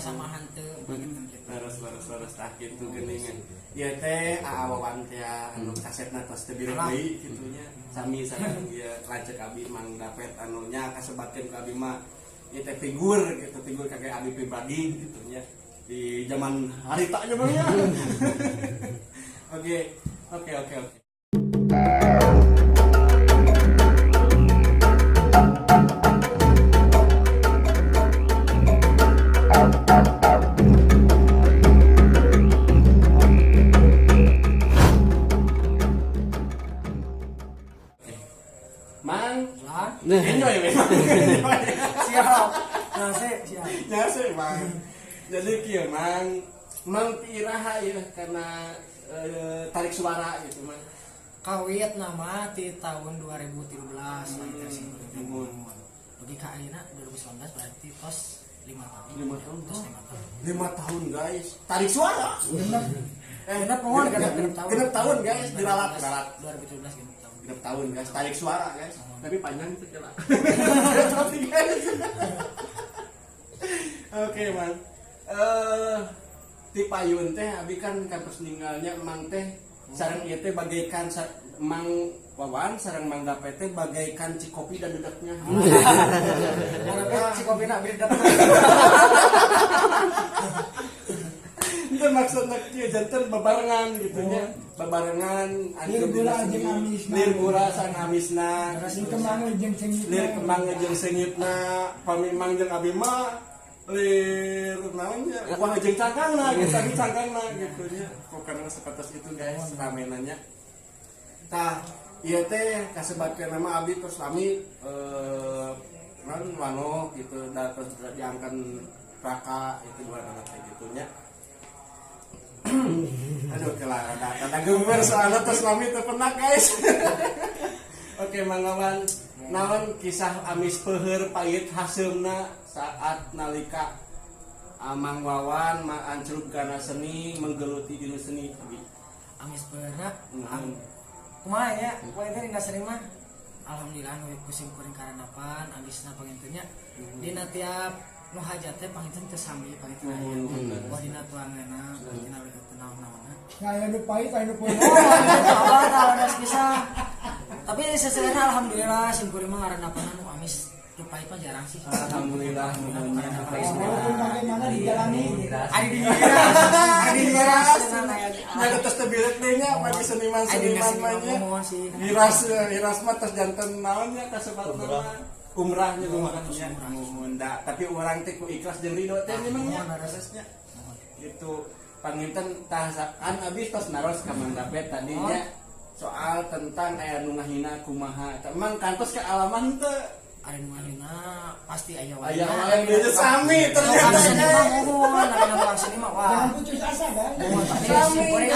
sama henteu gitu. Terus terus terus tah kitu geuningan. Ieu teh Wawan teh anu kasetna tos teu birek deui kitu nya. Sami sareng ieu lanceuk abi Mang Dapet anu nya kasebatkeun ku abi mah ieu teh figur gitu, figur kage abi pribadi gitu nya. Di zaman harita nya Bang ya. Oke, oke, oke, oke. Mang, Lah, enjoy memang. siap. Nah, saya siap. Ya sih, Mang. Jadi kieu Mang, Mang ti iraha ieu karena tarik suara gitu Mang. Kawit nama di tahun 2013 lah kita sih. Muhun. Bagi ka ayeuna 2019 berarti tos 5 tahun. 5 tahun. Tos 5 tahun. 5 tahun guys, tarik suara. Genep. Genep mohon genep genep tahun. Genep tahun guys, diralat, diralat. 2017 genep tahun. Genep tahun guys, tarik suara guys. Tapi panjang itu kira. Tapi guys. Oke, Mang. Ti payun teh abi kan kantos ninggalnya Mang teh sareng ieu teh bagaikan Mang Wawan sareng Mang Dapet teh bagaikan cikopi dan dedeknya. Orang Cikopina beda. Itu maksudnya kieu janten bebarengan gitu nya. Bebarengan Lir gula jeung amisna. Lir gula sareng amisna. Lir kembang jeung seungitna. Lir kembang jeung seungitna, pami Mang jeung abi mah lir naon nya, wah jeung cangkangna gitu, abi cangkangna gitu nya. Pokokna seperti itu guys, ramenannya. Tah, ieu teh kasebatkeun nama abi terus lami naon wano gitu da terus diangkat raka itu dua anak teh gitu nya. Aduh kelar rada gemer soalnya terus lami teu pernah guys. Oke Mang Wawan, naon kisah amis peuheur pahit hasilna saat nalika Mang Wawan maancrub kana seni menggeluti dina seni abi. Amis peuheurna. Kumaha nya? Poe teh dina seni mah alhamdulillah nu kusim kuring karandapan amisna panginten nya. Dina tiap nu hajat teh panginten teu sami panginten aya. Wah dina tuanganna, dina naon-naonna. Nah, aya nu pahit, aya nu peuheur. Oh, abah tah bisa. Tapi seseurna alhamdulillah sim kuring mah ngarandapan nu amis nu pahit mah jarang sih. Alhamdulillah nuhunnya. Walaupun bagaimana dijalani. Ari di miras, ari di miras. Nya tos teu bilet deui nya bagi seniman-seniman mah nya. Miras miras mah tos janten naon nya kasebatna mah. Umrahnya kumaha nya. Nuhun da, tapi urang teh ku ikhlas jeung ridho teh memang nya prosesnya. Gitu. Panginten tah kan abis tos naros ka Mang Dapet tadinya soal tentang aya nu ngahina kumaha. Emang kantos ke alaman teu? Aya nu ngahina pasti aya wae. Aya wae deui sami ternyata. Seni mah muhun, aya nu seni mah wah. Jangan putus asa kan. Sami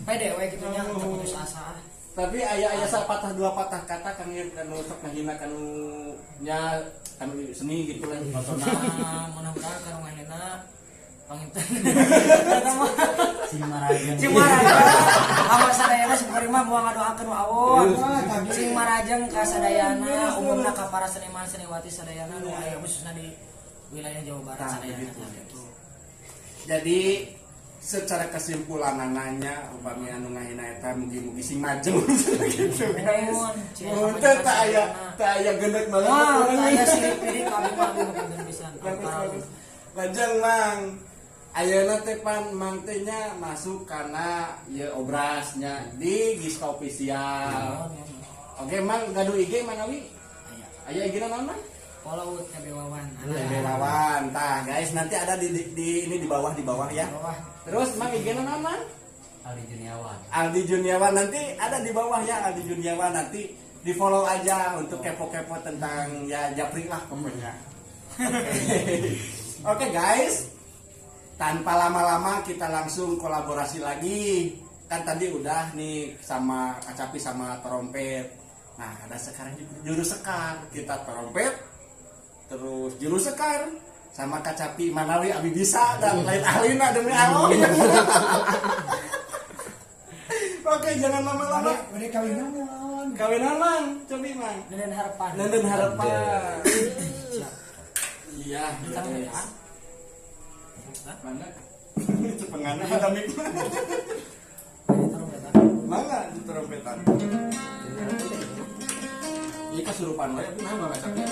pede we kitu nya teu putus asa. Tapi aya-aya sapatah dua patah kata kang ieu kanu sok ngahina kanu nya kanu seni gitu lah maksudna. Mudah-mudahan kanu ngahina panginten. Sing marajeng. Sing marajeng. Awas sadayana sim kuring mah moal ngadoakeun wa awon. Sing marajeng ka sadayana umumna ka para seniman seniwati sadayana nu aya khususna di wilayah Jawa Barat sadayana gitu. Jadi secara kesimpulan nanya upami anu ngahina eta mugi-mugi sing majeng gitu guys. Mun teh teu aya gendek banget. Wah, teu aya sirik-pirik kami mah punten pisan. Lajeng Mang, ayeuna teh pan Mang teh nya masuk kana ieu obrasnya di Giska Official. Oke Mang, gaduh IG manawi? Aya. Aya IG-na naon Mang? Follow TB Wawan. TB Wawan. Tah guys, nanti ada di ini di bawah ya. Di bawah. Terus Mang IG-na naon Mang? Aldi Juniawan. Aldi Juniawan nanti ada di bawah ya, Aldi Juniawan nanti di follow aja untuk kepo-kepo tentang ya japri lah pokoknya. Oke guys, tanpa lama-lama kita langsung kolaborasi lagi. Kan tadi udah nih sama Kacapi sama trompet. Nah, ada sekarang juru sekar. Kita trompet, terus juru sekar sama Kacapi manawi abi bisa dan lain ahlina demi Allah. Oke, jangan lama-lama. Bade kawinan naon? Kawinan Mang, cobi Mang. Nenden harapan. Nenden harapan. Siap. Iya, Kita guys. ya. Lah. Mangga. Cepengana ada mik. Trompetan. Mangga di trompetan. Ieu kasurupan we nah mah besoknya.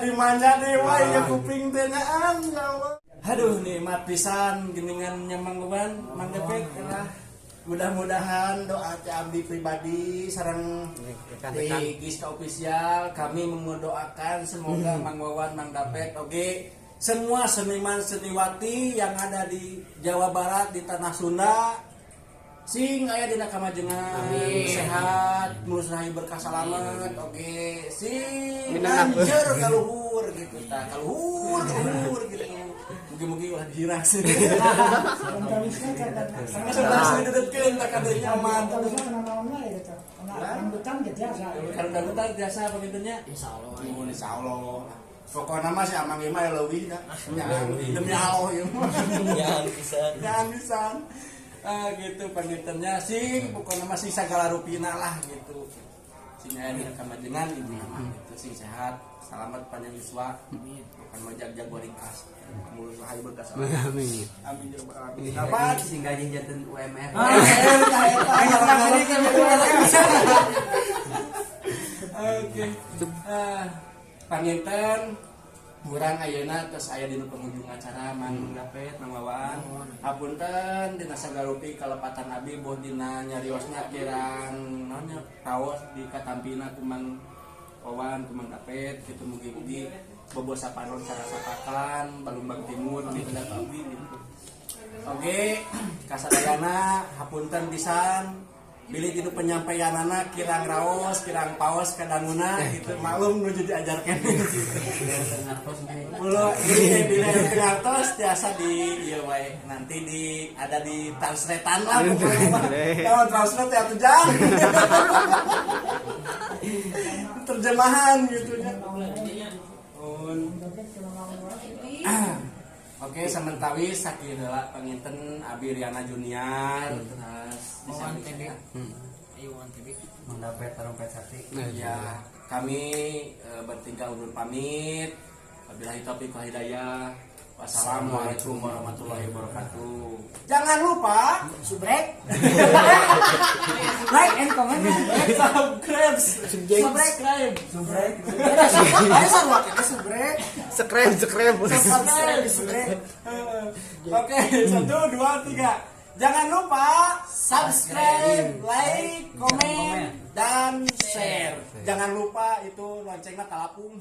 dimanja deui wae ya kuping teh nyaan ya Allah. Aduh nikmat pisan geuningan nya Mang Wawan, Mang Depet lah. Mudah-mudahan doa ti abdi pribadi sareng di Giska Official kami mendoakan semoga Mang Wawan, Mang Dapet oge semua seniman seniwati yang ada di Jawa Barat di tanah Sunda sing aya dina kamajengan sehat mulus rahayu berkah salamet oge sing lanjeur kaluhur gitu tah kaluhur kaluhur gitu mugi-mugi ulah dihiras. Antawisna karena Sebelah didedetkeun tah kadeunya mah. Antawisna kana naon wae gitu. Kana rambutan ge biasa. Kalau rambutan biasa pangintennya. Insyaallah. Nuhun insyaallah. Pokoknya mah si Amang ieu mah leuwih dah. Demi Allah ieu mah. Jangan pisan. Jangan pisan. Ah gitu pangintennya sing pokoknya mah sing sagala rupina lah gitu. Sing aya dina kamajengan ibu mah gitu sing sehat, selamat panjang yuswa. Amin. Bukan mau jag-jag ringkas. Mulus rahayu berkah salamet. Amin. Amin ya rabbal alamin. Dapat Sing gaji janten UMR. Ah, oke. Panginten urang ayeuna tos aya dina penghujung acara Mang Dapet, Mang Wawan. Hapunten dina sagarupi kalepatan abi boh dina nyariosna kirang naon nya raos di katampina ku Mang Wawan, ku Mang Dapet kitu mugi-mugi bobosa panon sarasapakan Balumbang Timur di pendak abdi gitu. Oke, kasadayana hapunten pisan bilih gitu penyampaianana kirang raos, kirang paos kadanguna gitu. Maklum nu jadi ajarkeun gitu. Ulah ini bilih teu ngartos tiasa di ieu wae nanti di ada di translatean lah pokoknya mah. Kalau translate ya atuh jang. Terjemahan gitu nya. Oke, sementawis sakieu heula panginten Abi Riana Junior terus Wawan TB. Ayo Wawan TB. Mang Dapet tarumpet sate. Ya, kami bertiga undur pamit. Wabillahi taufiq wal hidayah. Wassalamualaikum warahmatullahi wabarakatuh. Jangan lupa Subrek. Like and comment. subscribe, Subscribe. subscribe. Ayo sarua kita subrek. Sekrem, sekrem. Subscribe, subrek. Oke, 1, 2, 3. Jangan lupa subscribe, like, komen, dan share. Jangan lupa itu loncengnya talapung.